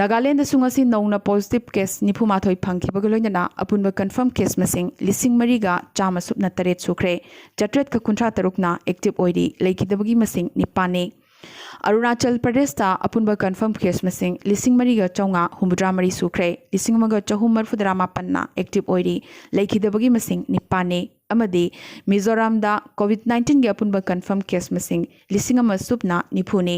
ꯅꯥꯒꯥꯂꯦꯟꯗꯁꯨ ꯉꯁꯤ ꯅꯧꯅ positive case ꯅꯤꯐꯨ ꯃꯥꯊꯣꯏ ꯐꯪꯈꯤꯕꯒ ꯂꯣꯏꯅꯅ ꯑꯄꯨꯟꯕ confirm case ꯃꯁꯤꯡ ꯂꯤꯁꯤꯡ ꯃꯔꯤꯒ ꯆꯥꯝꯃ ꯁꯨꯞꯅ ꯇꯔꯦꯠ ꯁꯨꯈ꯭ꯔꯦ꯫ ꯆꯥꯇ꯭ꯔꯦꯠꯀ ꯀꯨꯟꯊ꯭ꯔꯥ ꯇꯔꯨꯛꯅ active ꯑꯣꯏꯔꯤ꯫ ꯂꯩꯈꯤꯗꯕꯒꯤ ꯃꯁꯤꯡ ꯅꯤꯄꯥꯟꯅꯤ꯫ ꯑꯔꯨꯅꯥꯆꯜ ꯄ꯭ꯔꯗꯦꯁꯇ ꯑꯄꯨꯟꯕ confirm case ꯃꯁꯤꯡ ꯂꯤꯁꯤꯡ ꯃꯔꯤꯒ ꯆꯥꯝꯃꯉꯥ ꯍꯨꯝꯐꯨꯇꯔꯥ ꯃꯔꯤ ꯁꯨꯈ꯭ꯔꯦ꯫ ꯂꯤꯁꯤꯡ ꯑꯃꯒ ꯆꯍꯨꯝ ꯃꯔꯤꯐꯨꯇꯔꯥ ꯃꯥꯄꯟꯅ active ꯑꯣꯏꯔꯤ꯫ ꯂꯩꯈꯤꯗꯕꯒꯤ ꯃꯁꯤꯡ ꯅꯤꯄꯥꯟꯅꯤ꯫ ꯑꯃꯗꯤ ꯃꯤꯖꯣꯔꯥꯝꯗ COVID nineteenꯒꯤ ꯑꯄꯨꯟꯕ confirm case ꯃꯁꯤꯡ ꯂꯤꯁꯤꯡ ꯑꯃ ꯁꯨꯞꯅ ꯅꯤꯐꯨꯅꯤ꯫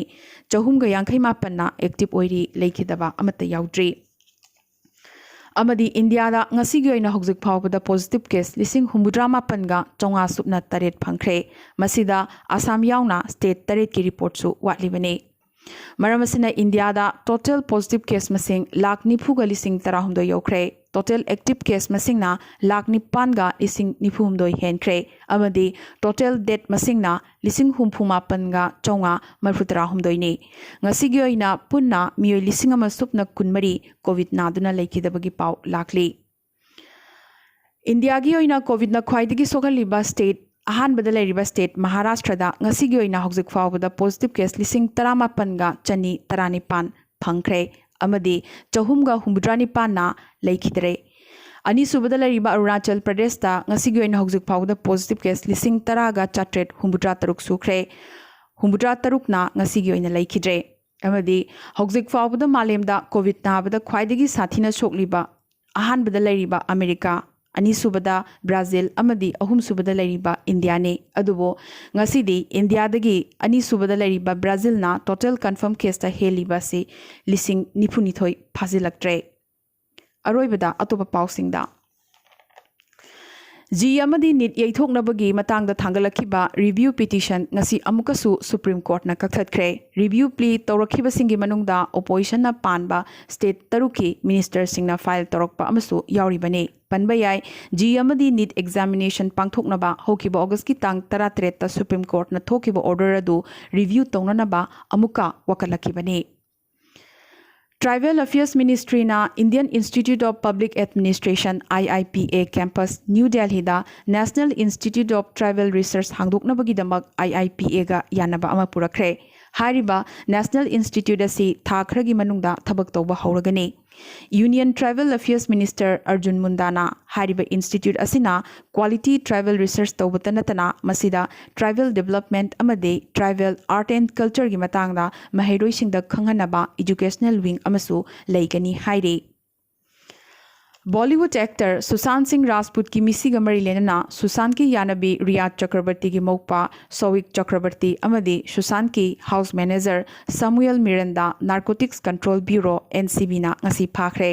ꯆꯍꯨꯝꯒ ꯌꯥꯡꯈꯩ ꯃꯥꯄꯟꯅ active ꯑꯣꯏꯔꯤ꯫ ꯂꯩꯈꯤꯗꯕ ꯑꯃꯠꯇ ꯌꯥꯎꯗ꯭ꯔꯤ꯫ ꯑꯃꯗꯤ ꯏꯟꯗꯤꯌꯥꯗ ꯉꯁꯤꯒꯤ ꯑꯣꯏꯅ ꯍꯧꯖꯤꯛ ꯐꯥꯎꯕꯗ positive case ꯂꯤꯁꯤꯡ ꯍꯨꯝꯐꯨꯇꯔꯥ ꯃꯥꯄꯟꯒ ꯆꯥꯝꯃꯉꯥ ꯁꯨꯞꯅ ꯇꯔꯦꯠ ꯐꯪꯈ꯭ꯔꯦ꯫ ꯃꯁꯤꯗ ꯑꯁꯥꯝ ꯌꯥꯎꯅ state ꯇꯔꯦꯠꯀꯤ reportꯁꯨ ꯋꯥꯠꯂꯤꯕꯅꯤ꯫ ꯃꯔꯝ ꯑꯁꯤꯅ ꯏꯟꯗꯤꯌꯥꯗ total positive case ꯃꯁꯤꯡ ꯂꯥꯈ ꯅꯤꯐꯨꯒ ꯂꯤꯁꯤꯡ ꯇꯔꯥꯍꯨꯝꯗꯣꯏ ꯌꯧꯈ꯭ꯔꯦ꯫ Total active case ꯃꯁꯤꯡꯅ ꯂꯥꯈ ꯅꯤꯄꯥꯟꯒ ꯂꯤꯁꯤꯡ ꯅꯤꯐꯨ ꯍꯨꯝꯗꯣꯏ ꯍꯦꯟꯈ꯭ꯔꯦ꯫ ꯑꯃꯗꯤ total death ꯃꯁꯤꯡꯅ ꯂꯤꯁꯤꯡ ꯍꯨꯝꯐꯨ ꯃꯥꯄꯟꯒ ꯆꯥꯝꯃꯉꯥ ꯃꯔꯤꯐꯨꯇꯔꯥ ꯍꯨꯝꯗꯣꯏꯅꯤ꯫ ꯉꯁꯤꯒꯤ ꯑꯣꯏꯅ ꯄꯨꯟꯅ ꯃꯤꯑꯣꯏ ꯂꯤꯁꯤꯡ ꯑꯃ ꯁꯨꯞꯅ ꯀꯨꯟꯃꯔꯤ COVID ꯅꯥꯗꯨꯅ ꯂꯩꯈꯤꯗꯕꯒꯤ ꯄꯥꯎ ꯂꯥꯛꯂꯤ꯫ ꯏꯟꯗꯤꯌꯥꯒꯤ ꯑꯣꯏꯅ COVIDꯅ ꯈ꯭ꯋꯥꯏꯗꯒꯤ ꯁꯣꯛꯍꯜꯂꯤꯕ state ꯑꯍꯥꯟꯕꯗ ꯂꯩꯔꯤꯕ state ꯃꯍꯥꯔꯥꯁꯇ꯭ꯔꯗ ꯉꯁꯤꯒꯤ ꯑꯣꯏꯅ ꯍꯧꯖꯤꯛ ꯐꯥꯎꯕꯗ positive case ꯂꯤꯁꯤꯡ ꯇꯔꯥꯃꯥꯄꯟꯒ ꯆꯅꯤ ꯇꯔꯥꯅꯤꯄꯥꯟ ꯐꯪꯈ꯭ꯔꯦ꯫ ꯑꯃꯗꯤ ꯆꯍꯨꯝꯒ ꯍꯨꯝꯐꯨꯇꯔꯥꯅꯤꯄꯥꯟꯅ ꯂꯩꯈꯤꯗ꯭ꯔꯦ꯫ ꯑꯅꯤꯁꯨꯕꯗ ꯂꯩꯔꯤꯕ ꯑꯔꯨꯅꯥꯆꯜ ꯄ꯭ꯔꯗꯦꯁꯇ ꯉꯁꯤꯒꯤ ꯑꯣꯏꯅ ꯍꯧꯖꯤꯛ ꯐꯥꯎꯕꯗ positive case ꯂꯤꯁꯤꯡ ꯇꯔꯥꯒ ꯆꯥꯇ꯭ꯔꯦꯠ ꯍꯨꯝꯐꯨꯇꯔꯥ ꯇꯔꯨꯛ ꯁꯨꯈ꯭ꯔꯦ꯫ ꯍꯨꯝꯐꯨꯇꯔꯥ ꯇꯔꯨꯛꯅ ꯉꯁꯤꯒꯤ ꯑꯣꯏꯅ ꯂꯩꯈꯤꯗ꯭ꯔꯦ꯫ ꯑꯃꯗꯤ ꯍꯧꯖꯤꯛ ꯐꯥꯎꯕꯗ ꯃꯥꯂꯦꯝꯗ COVID ꯅꯥꯕꯗ ꯈ꯭ꯋꯥꯏꯗꯒꯤ ꯁꯥꯊꯤꯅ ꯁꯣꯛꯂꯤꯕ ꯑꯍꯥꯟꯕꯗ ꯂꯩꯔꯤꯕ ꯑꯃꯦꯔꯤꯀꯥ, ꯑꯅꯤꯁꯨꯕꯗ ꯕ꯭ꯔꯥꯖꯤꯜ ꯑꯃꯗꯤ ꯑꯍꯨꯝꯁꯨꯕꯗ ꯂꯩꯔꯤꯕ ꯏꯟꯗꯤꯌꯥꯅꯤ꯫ ꯑꯗꯨꯕꯨ ꯉꯁꯤꯗꯤ ꯏꯟꯗꯤꯌꯥꯗꯒꯤ ꯑꯅꯤꯁꯨꯕꯗ ꯂꯩꯔꯤꯕ ꯕ꯭ꯔꯥꯖꯤꯜꯅ total confirm caseꯇ ꯍꯦꯜꯂꯤꯕ ꯑꯁꯤ ꯂꯤꯁꯤꯡ ꯅꯤꯐꯨꯅꯤꯊꯣꯏ ꯐꯥꯖꯤꯜꯂꯛꯇ꯭ꯔꯦ꯫ ꯑꯔꯣꯏꯕꯗ ꯑꯇꯣꯞꯄ ꯄꯥꯎꯁꯤꯡꯗ꯫ ꯖꯤ ꯑꯃꯗꯤ ꯅꯤꯠ ꯌꯩꯊꯣꯛꯅꯕꯒꯤ ꯃꯇꯥꯡꯗ ꯊꯥꯡꯒꯠꯂꯛꯈꯤꯕ ꯔꯤꯚ꯭ꯌꯨ ꯄꯤꯇꯤꯁꯟ ꯉꯁꯤ ꯑꯃꯨꯛꯀꯁꯨ ꯁꯨꯄ꯭ꯔꯤꯝ ꯀꯣꯔꯠꯅ ꯀꯛꯊꯠꯈ꯭ꯔꯦ꯫ ꯔꯤꯚ꯭ꯌꯨ ꯄ꯭ꯂꯤ ꯇꯧꯔꯛꯈꯤꯕꯁꯤꯡꯒꯤ ꯃꯅꯨꯡꯗ ꯑꯣꯄꯣꯖꯤꯁꯟꯅ ꯄꯥꯟꯕ ꯁ꯭ꯇꯦꯠ ꯇꯔꯨꯛꯀꯤ ꯃꯤꯅꯤꯁꯇꯔꯁꯤꯡꯅ ꯐꯥꯏꯜ ꯇꯧꯔꯛꯄ ꯑꯃꯁꯨ ꯌꯥꯎꯔꯤꯕꯅꯤ꯫ ꯄꯟꯕ ꯌꯥꯏ, ꯖꯤ ꯑꯃꯗꯤ ꯅꯤꯠ ꯑꯦꯛꯖꯥꯃꯤꯅꯦꯁꯟ ꯄꯥꯡꯊꯣꯛꯅꯕ ꯍꯧꯈꯤꯕ ꯑꯣꯒꯁꯀꯤ ꯇꯥꯡ ꯇꯔꯥꯇꯔꯦꯠꯇ ꯁꯨꯄ꯭ꯔꯤꯝ ꯀꯣꯔꯠꯅ ꯊꯣꯛꯈꯤꯕ ꯑꯣꯔꯗꯔ ꯑꯗꯨ ꯔꯤꯚ꯭ꯌꯨ ꯇꯧꯅꯅꯕ ꯑꯃꯨꯛꯀ ꯋꯥꯀꯠꯂꯛꯈꯤꯕꯅꯤ꯫ ꯇ꯭ꯔꯥꯏꯕꯦꯜ ꯑꯐꯤꯌꯔꯁ ꯃꯤꯅꯤꯁꯇ꯭ꯔꯤꯅ Indian Institute of Public Administration, I I P A, campus new ꯗꯦꯜꯍꯤꯗ National Institute of Tribal Research ꯍꯥꯡꯗꯣꯛꯅꯕꯒꯤꯗꯃꯛ I I P A ꯒ ꯌꯥꯅꯕ ꯑꯃ ꯄꯨꯔꯛꯈ꯭ꯔꯦ꯫ ꯍꯥꯏꯔꯤꯕ ꯅꯦꯁꯅꯦꯜ ꯏꯟꯁꯇꯤꯇ꯭ꯌꯨꯠ ꯑꯁꯤ ꯊꯥ ꯈꯔꯒꯤ ꯃꯅꯨꯡꯗ ꯊꯕꯛ ꯇꯧꯕ ꯍꯧꯔꯒꯅꯤ꯫ Union tribal affairs minister Arjun ꯃꯨꯟꯗꯥꯅ ꯍꯥꯏꯔꯤꯕ ꯏꯟꯁꯇꯤꯇ꯭ꯌꯨꯠ ꯑꯁꯤꯅ ꯀ꯭ꯋꯥꯂꯤꯇꯤ ꯇ꯭ꯔꯥꯏꯕꯦꯜ ꯔꯤꯁꯔꯆ ꯇꯧꯕꯇ ꯅꯠꯇꯅ ꯃꯁꯤꯗ ꯇ꯭ꯔꯥꯏꯕꯦꯜ ꯗꯤꯕꯦꯂꯞꯃꯦꯟꯠ ꯑꯃꯗꯤ ꯇ꯭ꯔꯥꯏꯕꯦꯜ ꯑꯥꯔꯠ ꯑꯦꯟ ꯀꯜꯆꯔꯒꯤ ꯃꯇꯥꯡꯗ ꯃꯍꯩꯔꯣꯏꯁꯤꯡꯗ ꯈꯪꯍꯟꯅꯕ ꯏꯗꯨꯀꯦꯁꯅꯦꯜ ꯋꯤꯡ ꯑꯃꯁꯨ ꯂꯩꯒꯅꯤ ꯍꯥꯏꯔꯤ꯫ ꯕꯣꯂꯤꯋꯨꯗ ꯑꯦꯛꯇꯔ ꯁꯨꯁꯥꯟꯠ ꯁꯤꯡ ꯔꯥꯖꯄꯨꯠꯀꯤ ꯃꯤꯁꯤꯒ ꯃꯔꯤ ꯂꯩꯅꯅ ꯁꯨꯁꯥꯟꯠꯀꯤ ꯌꯥꯅꯕꯤ ꯔꯤꯌꯥ ꯆꯀ꯭ꯔꯕꯔꯇꯤꯒꯤ ꯃꯧꯄ꯭ꯋꯥ ꯁꯣꯋꯤꯛ ꯆꯀ꯭ꯔꯕꯔꯇꯤ ꯑꯃꯗꯤ ꯁꯨꯁꯥꯟꯠꯀꯤ house manager Samuel Miranda narcotics control bureau, N C ꯕꯤꯅ ꯉꯁꯤ ꯐꯥꯈ꯭ꯔꯦ꯫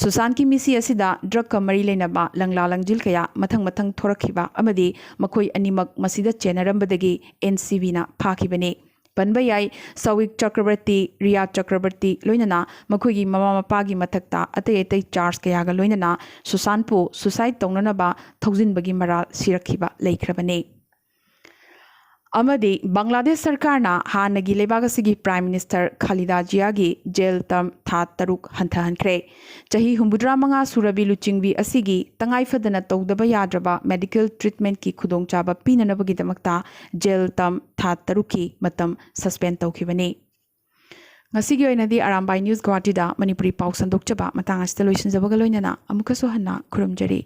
ꯁꯨꯁꯥꯟꯠꯀꯤ ꯃꯤꯁꯤ ꯑꯁꯤꯗ ꯗ꯭ꯔꯒꯀ ꯃꯔꯤ ꯂꯩꯅꯕ ꯂꯪꯂꯥ ꯂꯪꯖꯤꯜ ꯀꯌꯥ ꯃꯊꯪ ꯃꯊꯪ ꯊꯣꯔꯛꯈꯤꯕ ꯑꯃꯗꯤ ꯃꯈꯣꯏ ꯑꯅꯤꯃꯛ ꯃꯁꯤꯗ ꯆꯦꯟꯅꯔꯝꯕꯗꯒꯤ ꯑꯦꯟ ꯁꯤ ꯕꯤꯅ ꯐꯥꯈꯤꯕꯅꯤ꯫ ꯄꯟꯕ ꯌꯥꯏ, ꯁꯧꯋꯤꯛ ꯆꯀ꯭ꯔꯕꯔꯇꯤ, ꯔꯤꯌꯥ ꯆꯀ꯭ꯔꯕꯔꯇꯤ ꯂꯣꯏꯅꯅ ꯃꯈꯣꯏꯒꯤ ꯃꯃꯥ ꯃꯄꯥꯒꯤ ꯃꯊꯛꯇ ꯑꯇꯩ ꯑꯇꯩ ꯆꯥꯔꯖ ꯀꯌꯥꯒ ꯂꯣꯏꯅꯅ ꯁꯨꯁꯥꯟꯠꯄꯨ ꯁꯨꯁꯥꯏꯗ ꯇꯧꯅꯅꯕ ꯊꯧꯖꯤꯟꯕꯒꯤ ꯃꯔꯥꯜ ꯁꯤꯔꯛꯈꯤꯕ ꯂꯩꯈ꯭ꯔꯕꯅꯤ꯫ ꯑꯃꯗꯤ ꯕꯪꯒ꯭ꯂꯥꯗꯦꯁ ꯁꯔꯀꯥꯔꯅ ꯍꯥꯟꯅꯒꯤ ꯂꯩꯕꯥꯛ ꯑꯁꯤꯒꯤ ꯄ꯭ꯔꯥꯏꯝ ꯃꯤꯅꯤꯁꯇꯔ ꯈꯥꯂꯤꯗꯥ ꯖꯤꯌꯥꯒꯤ ꯖꯦꯜ ꯇꯔꯝ ꯊꯥ ꯇꯔꯨꯛ ꯍꯟꯊꯍꯟꯈ꯭ꯔꯦ꯫ ꯆꯍꯤ ꯍꯨꯝꯐꯨꯇꯔꯥ ꯃꯉꯥ ꯁꯨꯔꯕꯤ ꯂꯨꯆꯤꯡꯕꯤ ꯑꯁꯤꯒꯤ ꯇꯉꯥꯏ ꯐꯗꯅ ꯇꯧꯗꯕ ꯌꯥꯗ꯭ꯔꯕ ꯃꯦꯗꯤꯀꯦꯜ ꯇ꯭ꯔꯤꯠꯃꯦꯟꯠꯀꯤ ꯈꯨꯗꯣꯡꯆꯥꯕ ꯄꯤꯅꯅꯕꯒꯤꯗꯃꯛꯇ ꯖꯦꯜ ꯇꯔꯝ ꯊꯥ ꯇꯔꯨꯛꯀꯤ ꯃꯇꯝ ꯁꯁꯄꯦꯟ ꯇꯧꯈꯤꯕꯅꯤ꯫ ꯉꯁꯤꯒꯤ ꯑꯣꯏꯅꯗꯤ ꯑꯔꯥꯝꯕꯥꯏ ꯅ꯭ꯌꯨꯁ ꯒꯨꯋꯥꯍꯥꯇꯤꯗ ꯃꯅꯤꯄꯨꯔꯤ ꯄꯥꯎ ꯁꯟꯗꯣꯛꯆꯕ ꯃꯇꯥꯡ ꯑꯁꯤꯗ ꯂꯣꯏꯁꯤꯟꯖꯕꯒ ꯂꯣꯏꯅꯅ ꯑꯃꯨꯛꯀꯁꯨ ꯍꯟꯅ ꯈꯨꯔꯨꯝꯖꯔꯤ꯫